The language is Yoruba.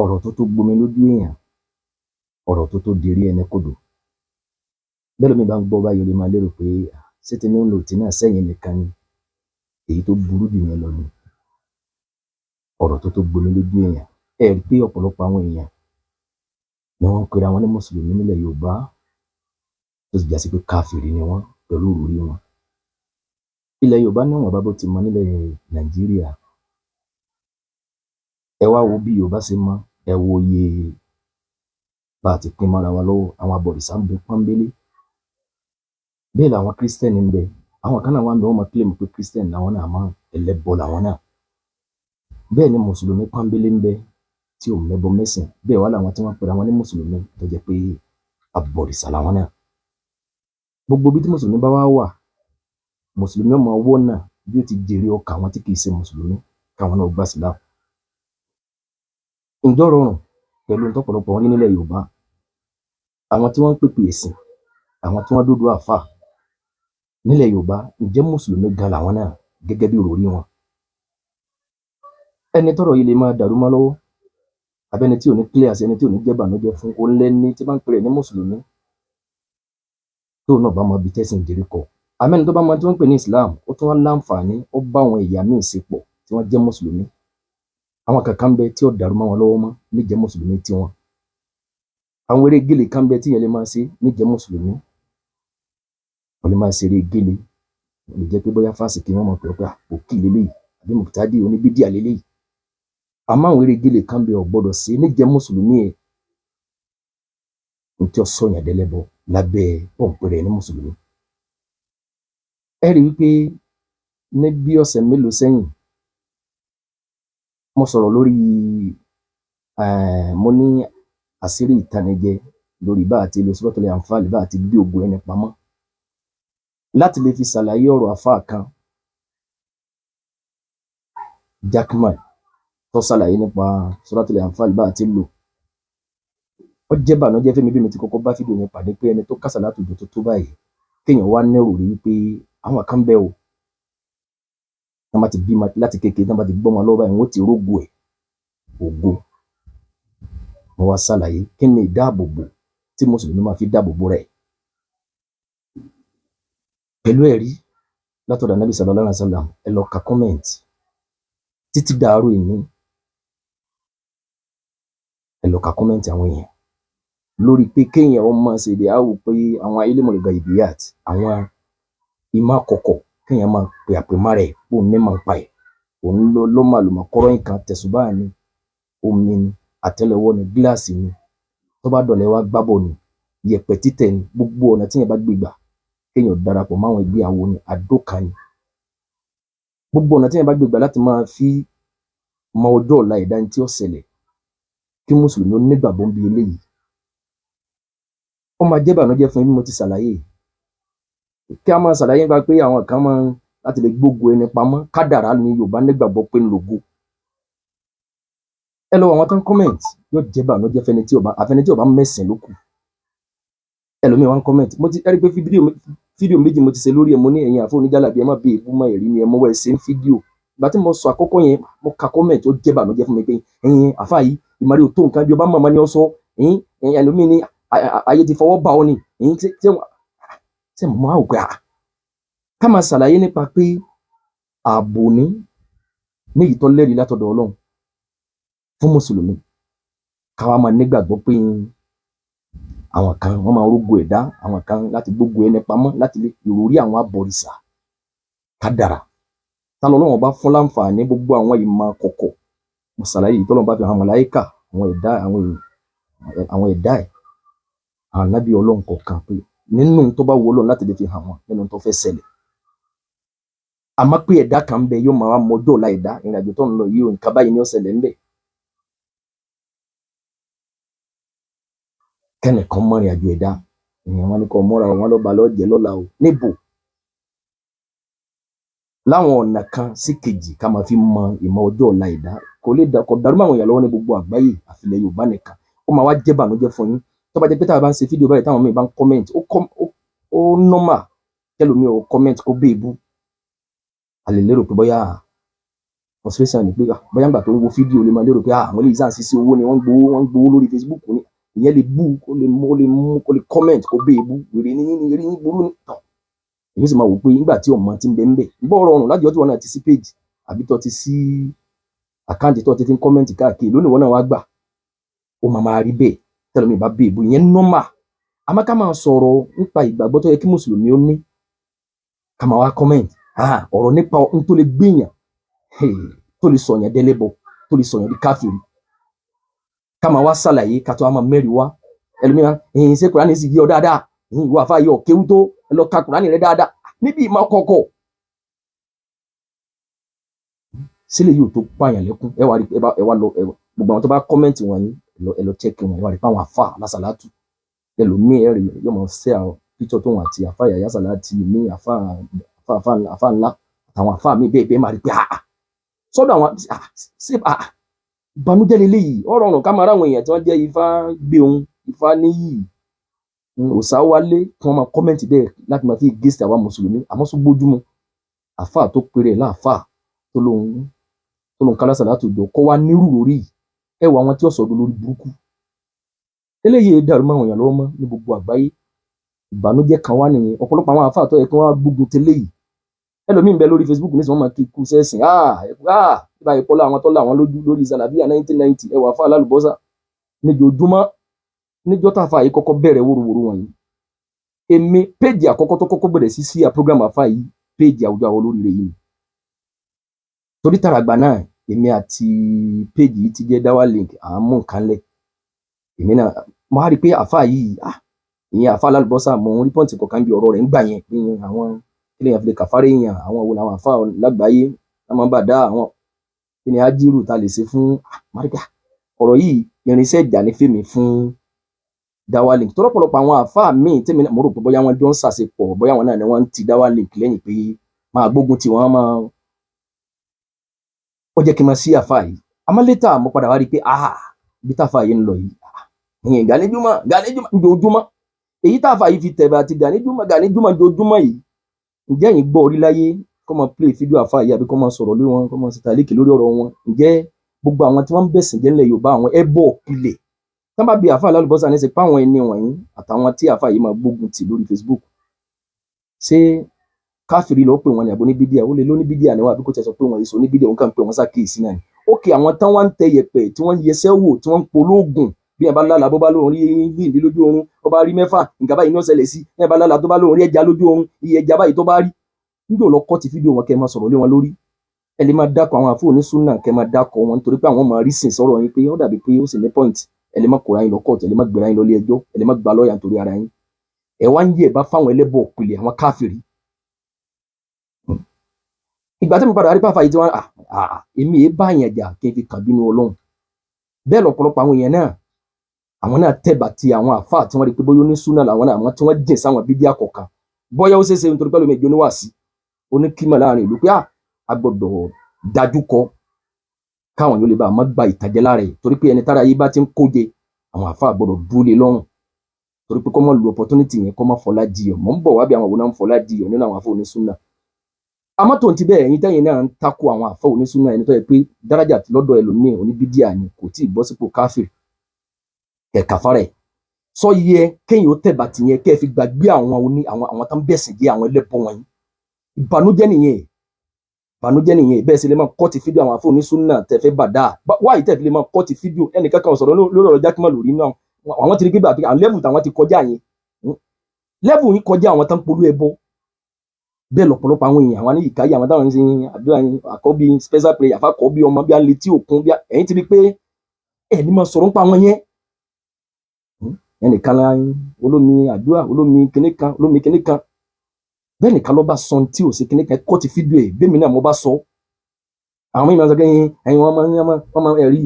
Ọ̀rọ̀ tó tó gbomi lójú èèyàn, ọ̀rọ̀ tó tó dirí ẹni kodò. Bẹ́ẹ̀ lómi bá ń gbọ́ báyìí, ó lè máa lérò pé ṣé tí ní ń lò tí náà sẹ́yìn nìkan ni, èyí tó burú jù yẹn lọ ni. Ọ̀rọ̀ tó tó gbomi lójú èèyàn. Ẹ rí i pé ọ̀pọ̀lọpọ̀ àwọn èèyàn ni wọ́n ń pera wọn ní mùsùlùmí nílẹ̀ Yorùbá, tó sì já sí pé káfìrí ni wọ́n pẹ̀lú ìròrí wọn. Ilẹ̀ Yorùbá níwọ̀nba bó ti mọ nílẹ̀ Nàìjíríà. Ẹ wá wo bí Yorùbá ṣe mọ, ẹ wo iye bá a ti pín mọ́ra wa lọ́wọ́. Àwọn abọ̀rìṣà ń bẹ pọ́nbélé. Bẹ́ẹ̀ làwọn Kírísítẹ́nì ń bẹ. Àwọn kan náà wà ń bẹ, wọ́n máa claim pé Kírísítẹ́nì làwọn náà, àmọ́ ẹlẹ́bọ làwọn náà. Bẹ́ẹ̀ ni mùsùlùmí pọ́nbélé ń bẹ tí ò mẹ́bọ mẹ́sìn. Bẹ́ẹ̀ wá làwọn tí wọ́n pera wọn ní mùsùlùmí tó jẹ́ pé abọ̀rìṣà làwọn náà. Gbogbo ibi tí mùsùlùmí bá wá wà, mùsùlùmí ó máa wọ́nà bí ó ti jèrè ọkàn àwọn tí kì í ṣe mùsùlùmí káwọn náà gba Ìsìlámù. Ǹjọ́ rọrùn pẹ̀lú ohun tọ́pọ̀lọpọ̀ wọn rí nílẹ̀ Yorùbá? Àwọn tí wọ́n ń pèpè ẹ̀sìn, àwọn tí wọ́n dúdú àáfàá nílẹ̀ Yorùbá, ǹjẹ́ mùsùlùmí gan làwọn náà gẹ́gẹ́ bí ìròrí wọn? Ẹni tọ́rọ̀ yìí lè máa dàrú mọ́ lọ́wọ́, àbẹ́ni tí ò ní clear sí, ẹni tí ò ní jẹ́ ìbànújẹ́ fún, òun lẹni tí bá ń pè rẹ̀ ní mùsùlùmí tóun náà bá mọ ibi tẹ́sìn dérí kọ. Àmọ́ ẹni tó bá mọ tí wọ́n ń pè ní Islam, ó tún wá láǹfààní, ó bá àwọn ẹ̀yà míì ṣe pọ̀ tí wọ́n jẹ́ mùsùlùmí. Àwọn kankan ń bẹ tí ó dàrú mọ́ wọn lọ́wọ́ mọ́ níjẹ́ mùsùlùmí tiwọn. Àwọn eré gèlè kan ń bẹ tí èèyàn lè máa ṣe níjẹ́ mùsùlùmí. Wọ́n lè máa ṣe eré gèlè, ó lè jẹ́ pé bóyá fásìkì wọ́n máa pè ọ́ pé òkì leléyìí àbí mùtádì oníbídíà leléyìí. Àmọ́ àwọn eré gèlè kan ń bẹ ò gbọ́dọ̀ ṣe níjẹ́ mùsùlùmí ẹ̀. N tí ó sọ̀yàn dẹlẹ́bọ lábẹ́ pọ̀npẹ́ rẹ̀ ní mùsùlùmí. Ẹ rí i wípé ní bí ọ̀sẹ̀ mélòó sẹ́yìn, mo sọ̀rọ̀ lórí mo ní àṣírí ìtanijẹ lórí bá àti lo Suratul Anfal, bá àti gbé ògo ẹni pamọ́ láti lè fi ṣàlàyé ọ̀rọ̀ àfáà kan, Jackman, tó ṣàlàyé nípa Suratul Anfal bá àti lò. Ó jẹ́ ìbànújẹ́ fẹ́mi bí mi ti kọ́kọ́ bá fídíò yẹn pàdé pé ẹni tó kásà látòjò tó tó báyìí, kéèyàn wá nírò rí wípé àwọn kan bẹ o, tán bá ti bímọ láti kékeré, tán bá ti gbọ́mọ lọ́wọ́ báyìí, wọ́n ó ti rógo ẹ̀ ògo. Mo wá ṣàlàyé kí ni ìdáàbòbò tí mùsùlùmí máa fi dáàbòbò rẹ̀ pẹ̀lú ẹ̀rí látọ̀dọ̀ Ànábì sallallahu alaihi wasallam. Ẹ lọ ka comment títí dàárọ̀ ìní, ẹ lọ ka comment àwọn èèyàn lórí pé kéèyàn ó máa ṣe ìdíyàwó pé àwọn ilmul ghaibiyat, àwọn ìmọ̀ àkọ́kọ́, kéèyàn máa pè àpèmọ́ rẹ̀ bóun ní máa ń pa ẹ̀, òun ló máa lò mọ́ kọ́rọ́ nǹkan, tẹ̀sùbáà ni, omi ni, àtẹ́lẹwọ́ ni, gíláàsì ni, tó bá dọ̀lẹ́ wá gbábọ̀ ni, yẹ̀pẹ̀ títẹ̀ ni, gbogbo ọ̀nà tíyẹn bá gbé gbà kéèyàn darapọ̀ máwọn ẹgbẹ́ awo ni, àdókan ni, gbogbo ọ̀nà tíyẹn bá gbé gbà láti máa fi mọ ọjọ́ ọ̀la ẹ̀dá tí ó ṣẹlẹ̀, kí mùsùlùmí ó nígbàgbọ́ ń bi eléyìí. Ó máa jẹ́ ìbànújẹ́ fún yín bí mo ti ṣàlàyé. Kí a máa ṣàlàyé nípa pé àwọn kan máa láti lè gbógo ẹni pamọ́, kádàrá ni Yorùbá nígbàgbọ́ pé ń lògo. Ẹ lọ wo àwọn tó ń comment, yóò jẹ́ ìbànújẹ́ fẹ́ni tí ò bá, àfẹni tí ò bá mẹ̀sìn ló kù. Ẹlòmíì wá ń comment, mo ti ẹ rí i pé fídíò méjì mo ti ṣe lórí ẹ̀, mo ní ẹ̀yin àfọ oníjàlábí ẹ má bí èébú mọ́, ẹ̀rí ni ẹ mọ́wọ́ ẹ ṣe ń fídíò. Ìgbà tí mo sọ àkọ́kọ́ yẹn, mo ka comment, ó jẹ́ ìbànújẹ́ fún mi pé ẹ̀yin àfáà yìí, ìmọ̀rí ò tó nǹkan, bí ọba mọ̀mọ́ ni ó sọ, ẹ̀yin ẹlòmíì ní ayé ti fọwọ́ bá ọ ni, ẹ̀yin ṣé mo máa wò pé ká máa ṣàlàyé nípa pé ààbò ní èyí tó lẹ́rìí látọ̀dọ̀ Ọlọ́run fún mùsùlùmí, ká wá máa nígbàgbọ́ pé àwọn kan wọ́n máa rógo ẹ̀dá, àwọn kan láti gbógo ẹni pamọ́, láti lè ìròrí àwọn abọ̀rìṣà, kádàrà tá lọ́lọ́run bá fún láǹfààní gbogbo àwọn ìmọ̀ kọ̀kọ̀. Mo ṣàlàyé èyí tọ́lọ́run bá fi àwọn màláíkà, àwọn ẹ̀dá, àwọn ẹ̀dá ẹ̀, àwọn ànábì Ọlọ́run kọ̀ọ̀kan, pé nínú tó bá wù Ọlọ́run láti lè fi hàn wọ́n nínú tó fẹ́ ṣẹlẹ̀. Àmọ́ pé ẹ̀dá kan ń bẹ yóò máa wá mọjọ́ ọ̀la ẹ̀dá, ìrìnàjò tó ń lọ yìí o, nǹkan báyìí ni ó ṣẹlẹ̀ ńbẹ̀. Kẹ́nìkan mọ ìrìnàjò ẹ̀dá, ìyẹn wọn ní kó mọ́ra wọn lọ́ba lọ́jẹ́ lọ́la o, níbo? Láwọn ọ̀nà kan sí kejì ká máa fi mọ ìmọ̀ ọjọ́ ọ̀la ẹ̀dá kò lè dà, kò dàrú mọ́ àwọn èèyàn lọ́wọ́ ní gbogbo àgbáyé àfilẹ̀ Yorùbá nìkan. Ó máa wá jẹ́ ìbànújẹ́ fún yín tó bá jẹ́ pé táwa bá ń ṣe fídíò báyìí, táwọn míì bá ń comment, ó normal kẹlòmíì ò comment kó béèbú, a lè lérò pé bóyá Frustration ni pé, ah, bóyá ńgbà tó ń wo fídíò, lè máa lérò pé, ah, àwọn eléyìí sáà ń ṣiṣẹ́ owó ni, wọ́n ń gbowó lórí Facebook ni. Ìyẹn lè bú, kó lè mú, ó lè mú, kó lè comment, kó bẹ́ ebú, wèrè ní yín ní eré yín burú ní tán. Èyí sì máa wò pé nígbà tí ọmọ ti ń bẹ ń bẹ bọ́ rọrùn láti ọjọ́ tí wọn náà ti sí page àbí tó ti sí account tó ti fi ń comment káàkiri lónìí, wọn náà wá gbà ó máa máa rí bẹ́ẹ̀. Tẹ́lẹ̀ mi bá bẹ́ ebú, ìyẹn normal. Àmọ́ ká máa sọ̀rọ̀ nípa ìgbàgbọ́ tó yẹ kí mùsùlùmí ó ní, ká máa wá comment, ah, ọ̀rọ̀ nípa ohun tó lè gbéyàn, tó lè sọ̀yàn dẹ́lẹ́bọ, tó lè sọ̀yàn di káfíìrì, ká máa wá ṣàlàyé, ká tó wá máa mẹ́rin wá. Ẹlòmíràn ẹ̀yìn ṣé Kùránì sì yí ọ dáadáa? Ẹ̀yìn ìwọ àfa yọ kéwú tó ẹ lọ ka Kùránì rẹ dáadáa níbi ìmọ̀ kọ̀kọ̀ sílẹ̀ yóò tó pààyàn lẹ́kún. Ẹ wá rí, ẹ wá lọ, ẹ gbogbo àwọn tó bá comment wọ̀nyí, ẹ lọ check wọn. Ẹ wá rí pé àwọn àfa alásàlátù ẹlòmíì, ẹ rí yóò máa ṣe àwọn picture tóun àti àfa yàyà sàlátì ní àfa àfa àfa ńlá àtàwọn àfa mi bẹ́ẹ̀ bẹ́ẹ̀, máa rí pé, ah, sọ́dọ̀ àwọn, ah, ṣé, ah, ìbànújẹ́ leléyìí. Ọ̀rọ̀ ọ̀run ká máa ráwọn èèyàn tí wọ́n jẹ́ ifá gbé ohun ifá níyì òsáwálé kí wọ́n máa comment bẹ́ẹ̀ láti máa fi gẹ́sì àwa mùsùlùmí. Àmọ́ sọ bójúmu àfáà tó péré láàfáà tó lóun kálásà látòjọ kó wá nírú lórí yìí? Ẹ wọ àwọn tí ó sọdún lórí burúkú eléyìí dàrú mọ́ àwọn èèyàn lọ́wọ́ mọ́ ní gbogbo àgbáyé. Ìbànújẹ́ kan wá nìyẹn. Ọ̀pọ̀lọpọ̀ àwọn àfáà tó yẹ kí wọ́n wá gbógun tẹ́lẹ̀ yìí, ẹlòmíín bẹ lórí Facebook nísìnyí, wọ́n máa kí ikú sẹ́sìn. Ah ah, ibà ìpọ́lá àwọn tó láwọn lójú lórí Sàlàbíà 1990. Ẹ wà fáà lálùbọ́sà níjojúmọ́ níjọ́ tá a fà yìí kọ́kọ́ bẹ̀rẹ̀ wóróworó wọ̀nyí. Èmi, page àkọ́kọ́ tó kọ́kọ́ bẹ̀rẹ̀ sí sí à program àfà yìí, page àwùjọ àwọn olóríire yìí ni. Torí tàràgbà náà, èmi àti page yìí ti jẹ́ Dawa Link, à ń mú nǹkan lẹ̀. Èmi náà mo á rí i pé àfà yìí, ah, ìyẹn àfà lálùbọ́sà, mo ń rí point kọ̀ọ̀kan bí ọ̀rọ̀ rẹ̀ ń gbà yẹn pé àwọn kí lèèyàn fi lè kàfárẹ́ èèyàn, àwọn wo làwọn àfà lágbàáyé wọ́n máa ń bà dá àwọn kí ni ájírù ta lè ṣe fún. Ah, mo á rí pé, ah, ọ̀rọ̀ yìí, irinṣẹ́ ìjà ní fèmí fún Dawa Link tó lọ́pọ̀lọpọ̀. Àwọn àfáà míì tèmi náà mo rò pé bóyá wọ́n jọ ń ṣàṣepọ̀, bóyá àwọn náà ni wọ́n ń ti Dawa Link lẹ́yìn pé máa gbógun tí wọ́n máa ó jẹ́ kí n máa sí àfáà yìí. Àmọ́ later mo padà wá rí i pé, ah, ibi táfáà yìí ń lọ yìí, ìyẹn Gàníjúmọ̀ Gàníjúmọ̀ njojúmọ́, èyí táfáà yìí fi tẹ̀bà àti Gàníjúmọ̀ Gàníjúmọ̀ njojúmọ́ yìí, ǹjẹ́ ẹ̀yin gbọ́ orí láyé kó máa play fídíò àfáà yìí àbí kó máa sọ̀rọ̀ lórí wọn, kó máa ṣe tàlíkì lórí ọ̀rọ̀ wọn? Ǹjẹ́ gbogbo àwọn tí wọ́n ń bẹ̀sìn jẹ́ ńlẹ̀ Yorùbá, àwọn ẹbọ òpìlẹ̀ tán bá bi àfáà lálùbọ́sà ní ṣe páwọn ẹni wọ̀nyí àtàwọn tí àfáà yìí máa gbógun tì lórí Facebook, ṣé káfíìrì ló pè wọ́n ní àbí oníbídíà? Ó lè lóníbídíà ni wọ́n, àbí kò tẹ̀ sọ pé wọ́n èso oníbídíà, òun kàn ń pè wọ́n sákìyèsí náà ni. Ókè, àwọn tán wá ń tẹ yẹ̀pẹ̀, tí wọ́n ń yẹsẹ́ wò, tí wọ́n ń polóògùn, bí ẹ bá lálàá, bó bá lóun rí líǹdí lójú oorun, ó bá rí mẹ́fà, nǹkan báyìí ní ó ṣẹlẹ̀ sí. Bí ẹ bá lálàá, tó bá lóun rí ẹja lójú oorun, iye ẹja báyìí tó bá rí níjò lọ kọ́ ti fídíò wọn kẹ́ ẹ máa sọ̀rọ̀ lé wọn lórí. Ẹ lè máa dákọ̀ àwọn àfọ onísúnà, kẹ́ ẹ máa dákọ̀ wọn nítorí pé àwọn máa rí sìn sọ̀rọ̀ yín pé ó dàbí pé ó sì ní point. Ẹ lè má kóra yín lọ kóòtù, ẹ lè má gbéra yín lọ ilé ẹjọ́, ẹ lè má gba lọ́ọ̀yà nítorí ara yín. Ẹ wá ń yẹ̀ bá fáwọn ẹlẹ́bọ̀ òpìlẹ̀, àwọn káfìrí. Ìgbà tí mo padà rí pàfà yìí tí wọ́n, èmi èé bá yẹn jà kí n fi kàn bínú Ọlọ́run. Bẹ́ẹ̀ lọ́pọ̀lọpọ̀ àwọn èèyàn náà, àwọn náà tẹ̀bà ti àwọn àfáà tí wọ́n rí pé bóyá onísúnà làwọn náà, àwọn tí wọ́n jìn sáwọn bídíà kọ̀ọ̀kan, bóyá ó ṣeéṣe nítorí pẹ́lú méjì oníwàásí oníkímọ̀ láàrin ìlú pé a gbọ́dọ̀ dájú kọ káwọn yóò lè bá a má gba ìtànjẹ lára ẹ̀, torí pé ẹni tára yìí bá ti ń kóje, àwọn àfáà gbọ́dọ̀ dúró lé lọ́rùn, torí pé kọ́ mọ́ lu opportunity yẹn, kọ́ mọ́ fọlá jiyọ̀. Mọ̀ ń bọ̀ wá bí àwọn òun náà ń fọlá jiyọ̀ nínú àwọn àfáà onísúnà. Àmọ́ tó ń ti bẹ́ẹ̀, ẹ̀yin tẹ́yin náà ń takò àwọn àfáà onísúnà, ẹni tó yẹ pé dárájà lọ́dọ̀ ẹlòmíì oníbídíà ni, kò tí ì bọ́ sípò káfíìrì ẹ̀ka fara ẹ̀ sọ yẹ kéèyàn ó tẹ̀bà tìyẹn kẹ́ ẹ fi gbàgbé àwọn oní àwọn tó ń bẹ̀sìn jẹ́, àwọn ẹlẹ́bọ wọ̀nyí. Ìbànújẹ́ nìyẹn, ìbànújẹ́ nìyẹn. Bẹ́ẹ̀ sì lè máa cut fídíò àwọn àfáà onísúnà tẹ̀fẹ́ bàdá wáyé, tẹ̀ fi lè máa cut fídíò. Ẹnìkan kan sọ̀rọ̀ lórí ọ̀rọ̀ Jákèmá lórí náà. Àwọn ti rí pé bàbá àwọn level tàwọn ti kọjá yẹn, level yín kọjá àwọn tó ń polú ẹbọ. Bẹ́ẹ̀ lọ́pọ̀lọpọ̀ àwọn èèyàn, àwọn ní ìkáyà, àwọn táwọn ń ṣe àdúrà àkọ́bí, special prayer àfàkọ́bí ọmọ bí a lè tí òkun bí ẹ̀yin ti rí pé ẹ̀ ní máa sọ̀rọ̀ nípa àwọn yẹn. Ẹnìkan la olómi àdúrà, olómi kinní kan, olómi kinní kan, bẹ́ẹ̀ nìkan ló bá sọ tí ò sí kinní kan kọ́ ti fídíò ẹ̀. Bẹ́ẹ̀ mi náà mo bá sọ, àwọn mìíràn sọ pé ẹ̀yin wọ́n máa ẹ̀rí.